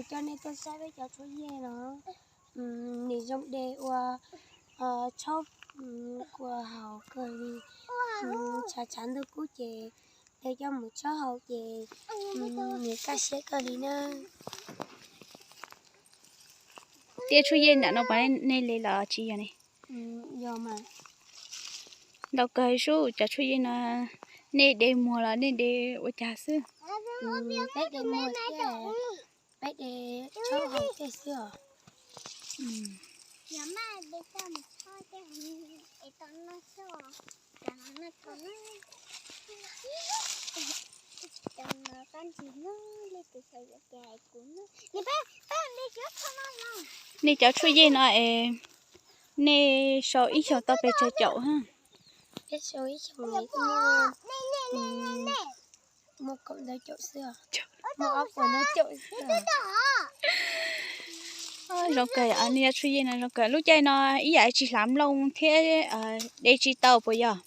coj nej tuaj saib peb cov tshuaj yej no. Nws zoo de ua tshaub kua haus kawg li. Tshav tshav ntuj kub ces de coj mus tshaub haus ces nws kaj siab kawg li na. Tej tshuaj yej nram no puas nej le los tsis yog ne? Yog mas. Ntau kawg sub, cov tshuaj yej no nej de muag los nej de ua cas xwb? Peb de muag thiab, peb de tshaub haus tej xwb os. Nej cov tshuaj yej no es nej sau ib xyoos tau pes tsawg caum? Peb sau ib xyoos muaj kaum ntau caum xwb, muaj ob puas ntau caum xwb. Zoo kawg, nej cov tshuaj yej no zoo kawg. Lub caij no ib yam tsis hlav nplooj thiab de tsis tau puas yog?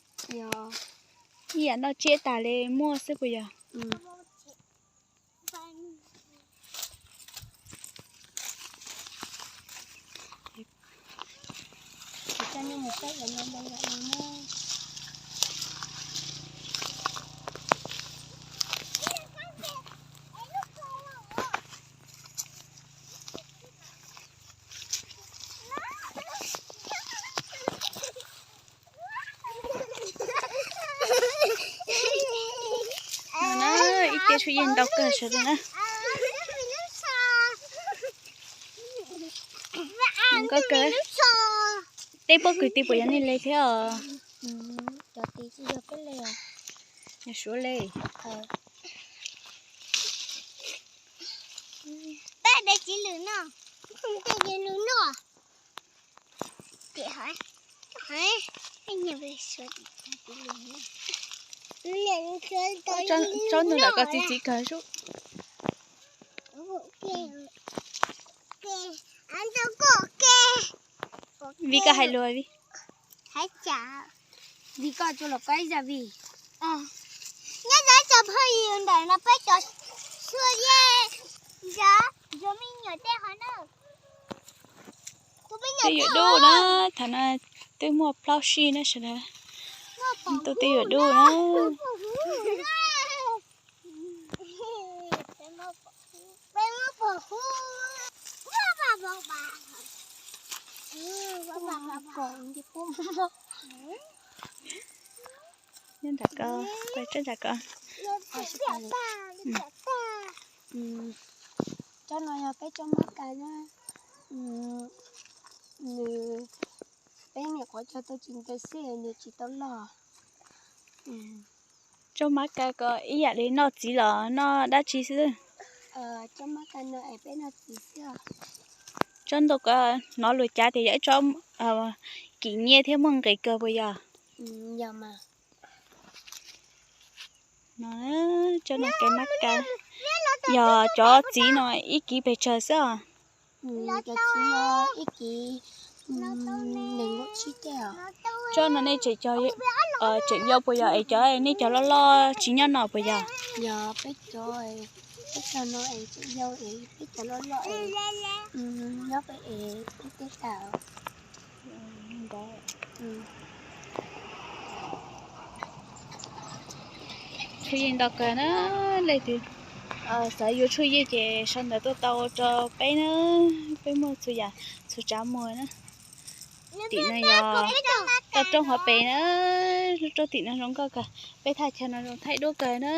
Ib yam noj tsiab tas li muaj xwb puas yog? No na, ib tiab tshuaj yej ntau kawg sawv daws na. Nkauj kawg. Tej pob kws tid puas yog nej le thiab os? Cov tid tsis yog peb le os. Yog Suav le. Peb de txiv lwm no. Peb de txiv lwm no. Tsob ntoo ntawm ko txi txiv kawg sub. Vim koj hais lus vim? Vim koj tsuas los koj ib zaj vim. Nyob ntawm cov phooj ywg ntawm no peb cov tshuaj yej, cov me nyuam tej hov na. Twb yuav dub na, thaum no twb muaj plaub sij na sawv daws. Twb twb yuav dub na. Nyob nram ko, pais tsob nram ko. Tsob no yog peb tsob mab kas na. Nws, peb nyuam qhuav cog tau tsis ntev xwb nws tsis tau loj. Tsob mab kas ko ib yam li noj txiv los noj dab tsi xwb? Tsob mab kas no es peb noj txiv xwb. Tsob ntoo ko hnov luag cav tias yog ib tsob kim nyiab thiab muaj nqis kawg puas yog? Yog mas. No, tsob no kev mab kas, yog cov txiv no ib kiv pes tsawg xwb os? Cov txiv no ib kiv nees nkaum tsib tej os. Tsob no nej tseem cog, tseem yau puas yog es cov nej cog loj loj tsis nyob no puas yog? Yog peb cov, peb cov no es tseem yau es peb cov loj loj es nyob peb es peb teb tas. Tshuaj yej ntau kawg na, leej twg xav yuav tshuaj yej ces sau ntawv tuaj tau rau peb na, peb muaj txhua yam txhua tsav muag na. Tim no yog toj roob hauv pes na, lub roob tim no zoo nkauj kawg, peb thaj chaw no zoo thaij duab kawg na.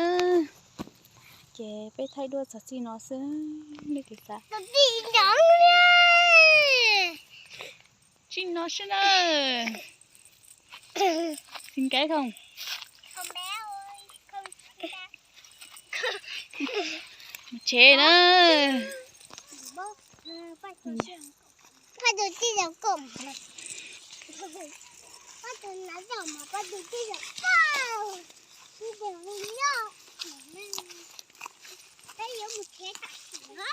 Ces peb thaij duab txog txij no xwb, leej twg xav txij no xwb na. Sin cái không? Mus tsev na. Pab tus tij laug kom, pab tus nav zog mas pab tus tij laug kom, tus tij laug nyob, peb yuav mus tsev tam sim no.